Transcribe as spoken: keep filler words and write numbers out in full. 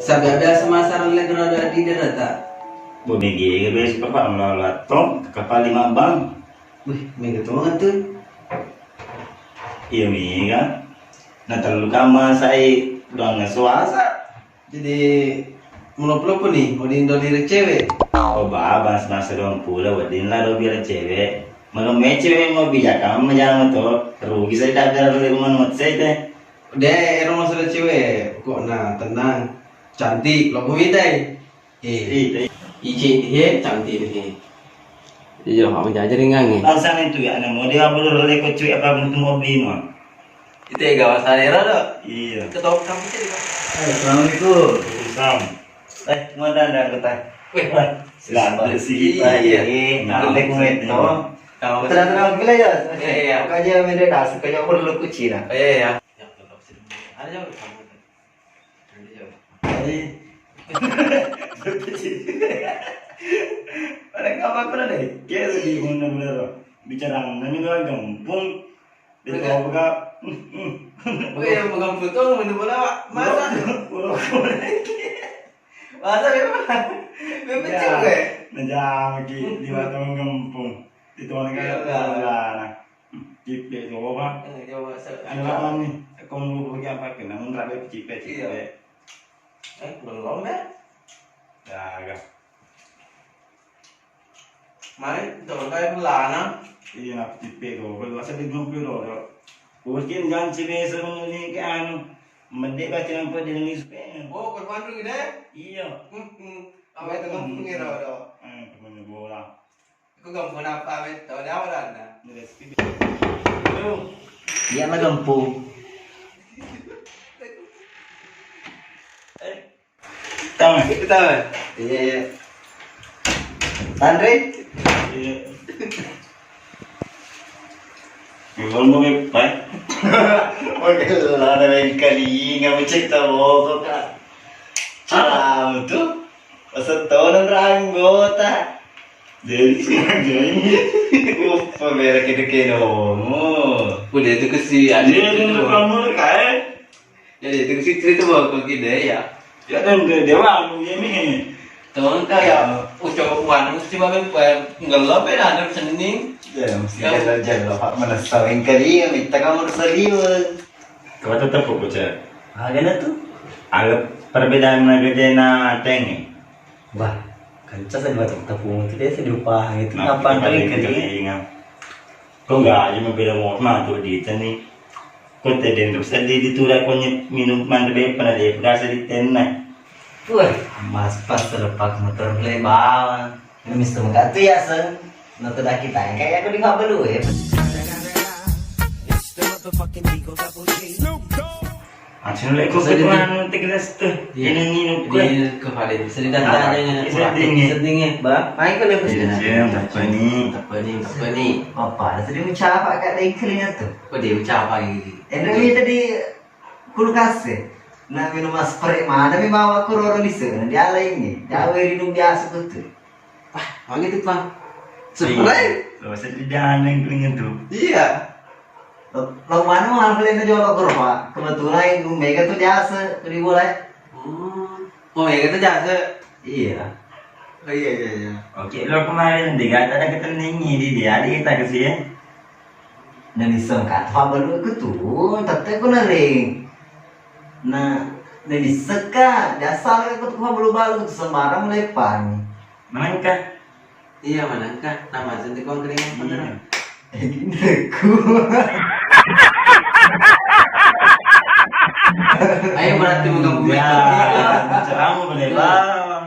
Sabe biasa masarang le gerada di derata. Bo mega biasa papa melala tong kapali mabang. Wih, mega tong tu. Iya mega. Na tellu kamma sai doang suasa. Jadi, melopo-lopo ni, wedding doni ri cewek. Oh, baba, semasa doang pula, wedding laro bicara cewek. Malam cewek mau bijakam, majang to, rugi saya dagar dari rumah nuat saya teh. Deh, ero masalah cewek, kok nah, tenang. Cantik, lo kumitai. Eh, Ih, teh. Ije, he, cantik, he. Iya, mau jajaringan, eh. Bangsa itu ya, anak mau dia boleh leko cewek apa untuk mau bima. Itu ya, gak masalah, ya, Rodo? Iya. Ketok kamu jadi, Pak. Eh, assalamualaikum. Waalaikumsalam. Eh, mana ada anggota? Weh, wah, selamat sih, Pak. Iya. Eh, nah, Assalamualaikum. Tenang, tenang, pilih ya. Iya, iya. Buka aja, main data, suka aja, aku dulu kucina. Iya, iya. Ada jauh kamu. Ada jauh. Ada. Ada apa, apa deh? Kayak lagi guna bener. Bicara, namanya orang gampang. Dia tahu buka. Oh iya, bukan foto, mana bola, Pak? Masa? Pura-pura. Masa memang? Memang cewek? Nah, jangan lagi di batu gempung. Di tuan kan. Iya, iya. Nah, cipe coba. Eh, coba, se-, Ada apa nih? Aku mau pakai apa? Kena mun rabe cipe, cipe. Iya. Eh, belum, ya? Ya, agak. Mari, coba kayak pelana. Iya, aku tipe do. Kalau rasa di grup do, do. Mungkin jangan cewek seru ni ke anu. Mendek baca nampak di Indonesia. Oh, korban dulu gede? Iya. Hmm, hmm. Apa itu kampung ya, do, do? Hmm, temen bola. Aku kampung apa, met? Tahu dia apa, Randa? Iya, lah kampung. Eh, Tama. Tama. Iya, iya. Tanre? Iya. Ngomong apa? Oke, lah ada yang kali nggak cek tahu kok, Kak. Kamu tuh pesetonang anggota. Jadi, jadi. Uppa, merek itu kenomo. Udah itu ke si Adi. Iya, itu kamu, Kak, eh. Jadi itu si cerita bahwa kau gede ya. Ya, dan dia, dia wanu, ya, mi. Tuh, kayak ucap wanu, si babe, ngelop ya, ada sening. Ya, mesti jalan-jalan, Pak, mana sawing kali ya, minta kamu saliweng. Kau tetap kok, Cak? Agana tuh? Ada perbedaan gede na tenge. Wah, kanca sa dua tepung itu dia sedupah itu. Nah, apa kita kali kali? Kau nggak aja mau bela mau mah tuh di teni. Kau teh dendam sedih di turai kau nyet minum mantep pada dia berasa di tenna. Wah, mas pas terlepas motor mulai bawang. Ini mesti muka tuh ya, Sen. Nonton dah kita yang kayak aku di Mabelu ya. Acil leko ke tuan tegelas tuh. Iya. Ini nginum ke. Dia ke Valen. Sedih dan tanya. Sedih. Sedih. Ba, main ke level. Iya, iya, tak apa ni. Tak apa ni, tak apa ni. Apa ada tadi ucap apa kat dari kalian tuh? Apa dia ucap apa gitu? Ini tadi kulkas ya. Nah, minum es pre mana mi bawa ke roro di sana. Dia lain ni. Dia weri nu biasa tuh. Wah, magi tu, Bang? Spray? Iya. Lo seddi janeng ringan tu. Iya. Lo, lo mana mau ambil itu jolo ke rumah? Kebetulan Ibu Mega tu jasa, tu di bola. Oh. Oh, Mega tu jasa? Iya. Oh, iya, iya, iya. Oke, lo kemarin di kata ada ketemu di dia, di kita ke sini. Nanisseng ka tu fabbalu ku tu, tette ku nering. Na, nanisseng ka, biasa lo ku tu fabbalu-balu tu sembarang leppang. Manengka? Iya, manengka. Nama senti kong keringan. Iya. Ku. Ayo berarti bukan. Ya, ceramu boleh bang.